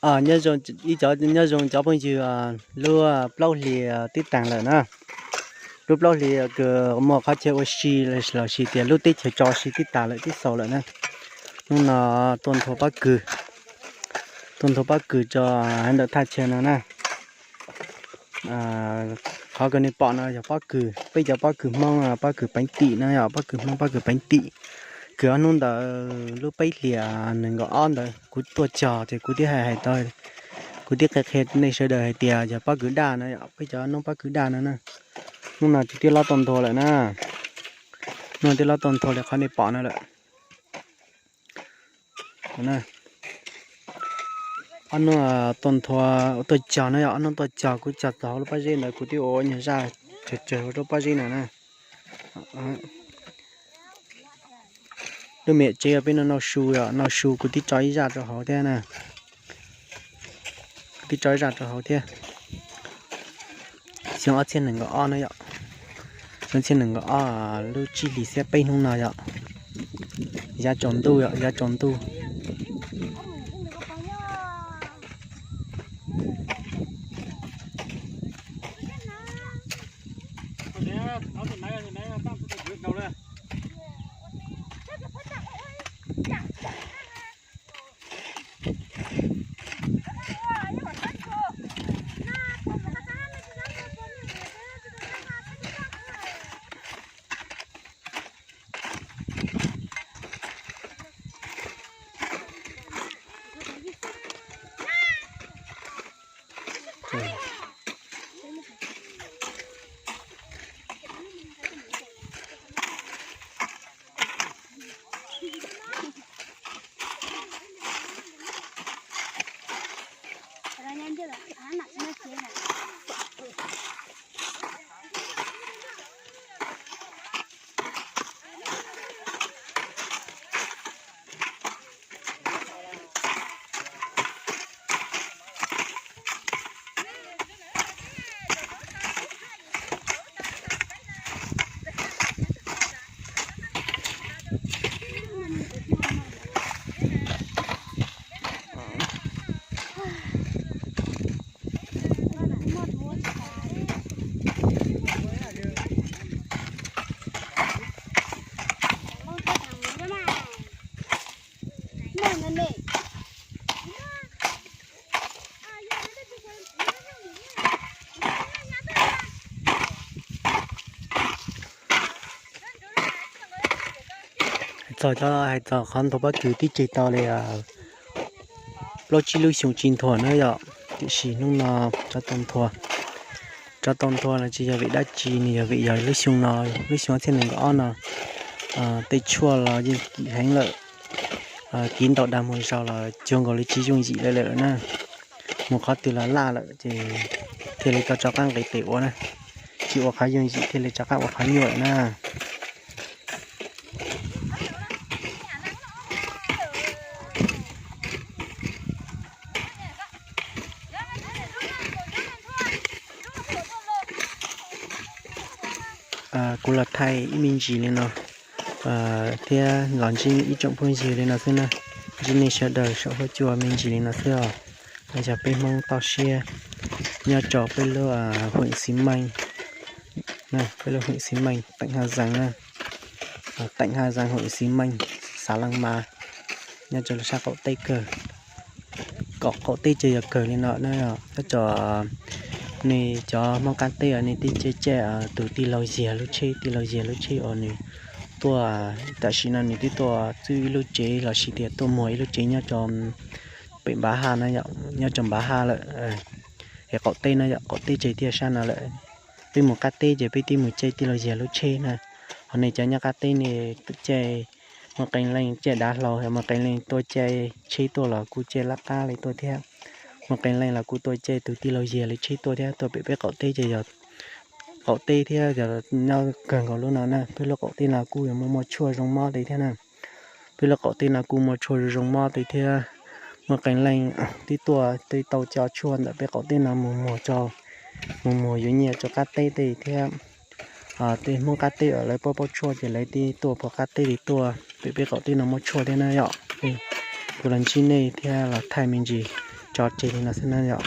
Nyob zoo, ib cov nyob zoo cov phooj ywg, lub plaub hlis tib taag lawm na. Lub plaub hlis kws muaj qhov chaw ua si los sis tias lub teb chaws tso si tib taag lawm, tib xaus lawm na. Hnub no tuaj nthua pob kws, tuaj nthua pob kws tso ntawm thaj chaw no na. Qhov kws nej pom no yog pob kws, peb cov pob kws Hmoob, pob kws peev tim na, yog pob kws Hmoob, pob kws peev tim. Kws ob hnub ntawd lub peb hlis nees nkaum ob ntawd kuv tuaj cog ces kuv twb hais hais tau, kuv twb qhia qhia nej sawv daws hais tias yog pob kws daj na, yog peb cov noob pob kws daj no na. Hnub no tsis tib lob tuaj nthua lawm na, hnub no tib lob tuaj nthua li qhov nej pom no lawm. Ob hnub tuaj nthua, tuaj cog na, yog ob hnub tuaj cog, kuv cog txog hauv lub pob zeb ntawd kuv twb ua nyuag zaj tsawg tsawg rau pob zeb no na. Lub me nyuam tsev peb no noj su, yog noj su kuv twb tso ib zaj rau hauv thiab na, kuv twb tso ib zaj rau hauv thiab. Xyoo ob txhiab nees nkaum ob na yom, xyoo ob txhiab nees nkaum ob lub tsib hlis xiab peb hnub no yom, yav tsaus ntuj yom, yav tsaus ntuj. Hais txog cov, hais txog qhov nthua pob kws twb tseg tau li plaub tsib lub xyoo tsis nthua na yom, tiam sis hnub no rov tau nthua. Rov tau nthua los tsis yog vim dab tsi, nws yog vim yog lub xyoo no, lub xyoo ob txhiab nees nkaum ob no tej tshuaj los yeej kim heev lawm. Kiv ntau dag mus zaus los cuag nkaus li tsis yooj yim li lawm na. Mus qhov twg los laj lawm ces thiaj li tau rov qab nqis tes ua na. Tsis ua qhov yooj yim thiaj li rov qab ua qhov nyuaj lawm na. Kuv los thaij ib me ntsis li no thiab los ntsib ib tsoom phooj ywg li no xwb na. Ntsib nej sawv daws saum huab cua me ntsis li no xwb os. Yog peb Hmoob toj siab nyob rau peb lub fwm Xiv Meej, peb lub fwm Xiv Meej, teem Haj Zees na, teem Haj Zees, fwm Xiv Meej, xav Leej Mas, nyob rau sab qaum teb kawg. Kaum qaum teb ces yog kawg li no na, tab tom nej cov Hmoob qab teb nej twb caij caij tus tij laug Yiag lub tsheb, tij laug Yiag lub tsheb uas nws tuaj, tam sim no nws twb tuaj txwb ib lub tsev los sis tias tuaj muag ib lub tsev nyob rau pem Npav Haj na yom, nyob rau Npav Haj lawm. Es qaum teb no yom, qaum teb ces thiaj sab no lawm. Peb mus qab teb ces peb twb mus caij tij laug Yiag lub tsheb na. Ho nej cov nyob qab teb nej caij, muaj qee leej caij dav hlau, muaj qee leej tuaj caij tsheb tuaj los kuj caij laj qab li tuaj thiab. Muaj qee leej los kuj tuaj caij tus tij laug Yiag lub tsheb tuaj thiab. Tuaj pem peb qaum teb ces yog qaum teb thiab yog nyob kawg nkaus lub no na. Peb lub qaum teb no kuj yuav muaj muaj tshuaj zoo mob li thiab na. Peb lub qaum teb no kuj muaj tshuaj zoo zoo mob li thiab. Muaj qee leej twb tuaj, twb tau cov tshuaj ntawm peb qaum teb no mus muag rau, mus muag yuav nyiaj rau qab teb tej thiab. Tej Hmoob qab teb uas lawv paub paub tshuaj ces lawv twb tuaj puag qab teb li tuaj, pem peb qaum teb no muaj tshuaj thiab na yom. Kuv los ntsib nej thiab los thaij me ntsis. tso tseg li no xwb na yom.